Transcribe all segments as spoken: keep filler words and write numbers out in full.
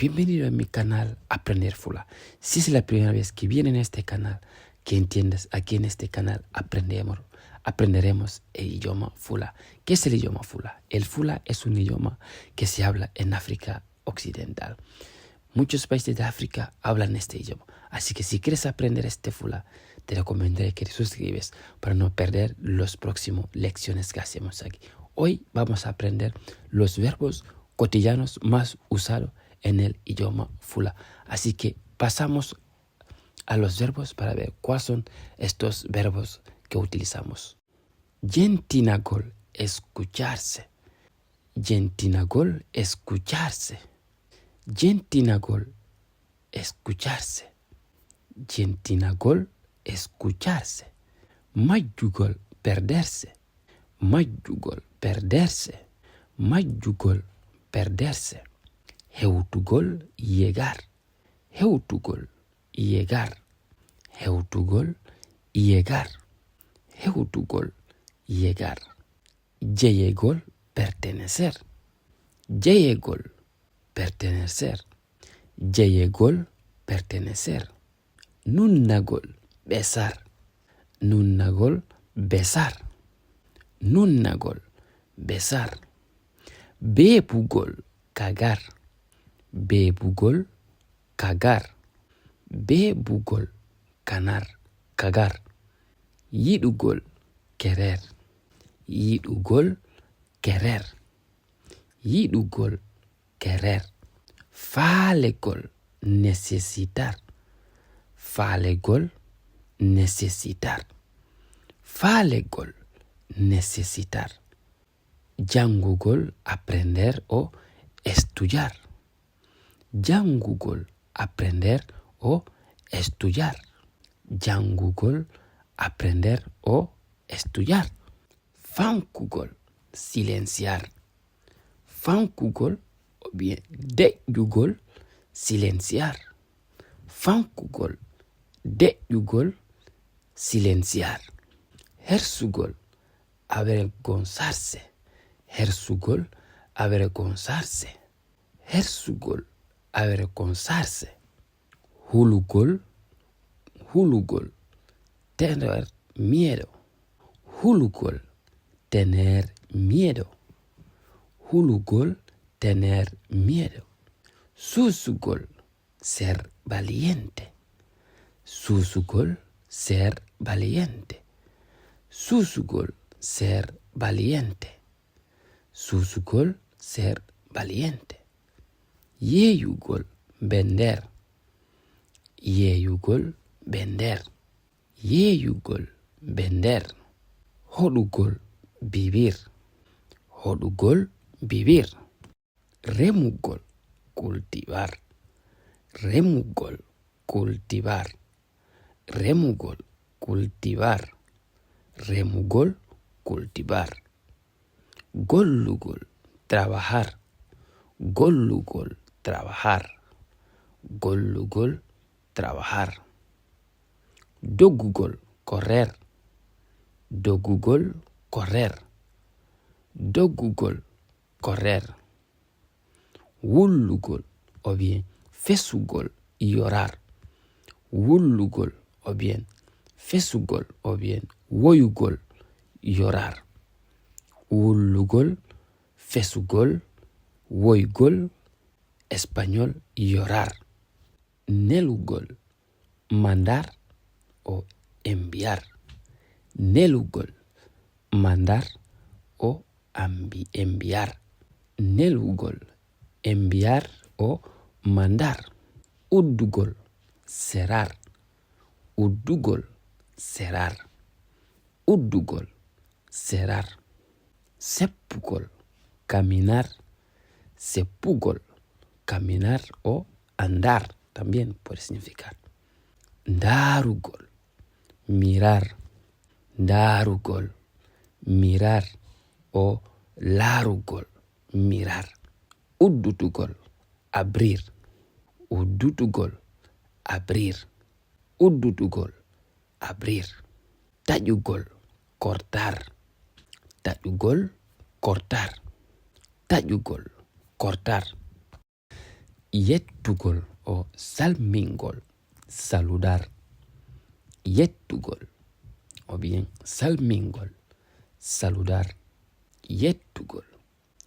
Bienvenido a mi canal Aprender Fula. Si es la primera vez que vienen a este canal, que entiendas, aquí en este canal aprendemos, aprenderemos el idioma Fula. ¿Qué es el idioma Fula? El Fula es un idioma que se habla en África Occidental. Muchos países de África hablan este idioma. Así que si quieres aprender este Fula, te recomendaré que te suscribes para no perder los próximos lecciones que hacemos aquí. Hoy vamos a aprender los verbos cotidianos más usados en el idioma Fula. Así que pasamos a los verbos para ver cuáles son estos verbos que utilizamos. Jentinagol, escucharse. Jentinagol, escucharse. Jentinagol, escucharse. Jentinagol, escucharse. Majjugol, perderse. Majjugol, perderse. Majjugol, perderse. Hewtugol, llegar. Hewtugol, llegar. Hewtugol, llegar. Hewtugol, llegar. Jeyegol, pertenecer. Jeyegol, pertenecer. Jeyegol, pertenecer. Nunnagol, besar. Nunnagol, besar. Nunnagol, besar. Beebugol, cagar. Beebugol, cagar. Beebugol, canar, cagar. Yiɗugol, querer. Yiɗugol, querer. Yiɗugol, querer. Faalegol, necesitar. Faalegol, necesitar. Faalegol, necesitar. Janngugol, aprender o estudiar. Janngugol, aprender o estudiar. Janngugol, aprender o estudiar. Fankugol, silenciar. Fankugol, o bien deƴƴugol, silenciar. Fankugol, deƴƴugol, silenciar. Hersugol, avergonzarse. Hersugol, avergonzarse. Hersugol, avergonzarse. Hulugol, hulugol, tener miedo. Hulugol, tener miedo. Hulugol, tener miedo. Suusugol, ser valiente. Suusugol, ser valiente. Suusugol, ser valiente. Suusugol, ser valiente. Yeeyugol, vender. Yeeyugol, vender. Yeeyugol, vender. Hoɗugol, vivir. Hoɗugol, vivir. Remugol, cultivar. Remugol, cultivar. Remugol, cultivar. Remugol, cultivar. Gollugol, trabajar. Gollugol, trabajar. Gollugol, trabajar. Doggugol, correr. Doggugol, correr. Doggugol, correr. Wullugol, o bien fesugol, llorar. Wullugol, o bien fesugol, o bien woyugol, llorar. Wullugol, fesugol, woygol, español, llorar. Nelugol, mandar o enviar. Nelugol, mandar o ambi-, enviar. Nelugol, enviar o mandar. Uddugol, cerrar. Uddugol, cerrar. Uddugol, cerrar. Seppugol, caminar. Seppugol, caminar o andar también puede significar. Ndaarugol, mirar. Ndaarugol, mirar o laarugol, mirar. Uddutugol, abrir. Uddutugol, abrir. Uddutugol, abrir. Taƴugol, cortar. Taƴugol, cortar. Taƴugol, cortar. Yettugol o salmingol, saludar. Yettugol o bien salmingol, saludar. Yettugol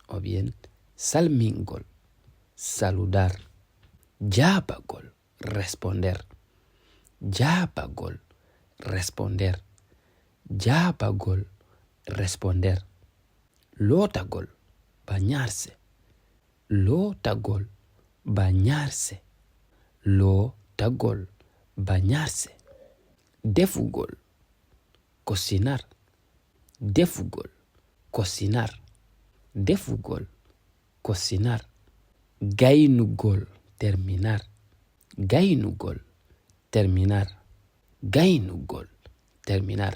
o bien salmingol, saludar. Jaabagol, responder. Jaabagol, responder. Jaabagol, responder. Lootagol, bañarse. Lootagol, bañarse. Lootagol, bañarse. Defugol, cocinar. Defugol, cocinar. Defugol, cocinar. Gaynugol, terminar. Gaynugol, terminar. Gaynugol, terminar.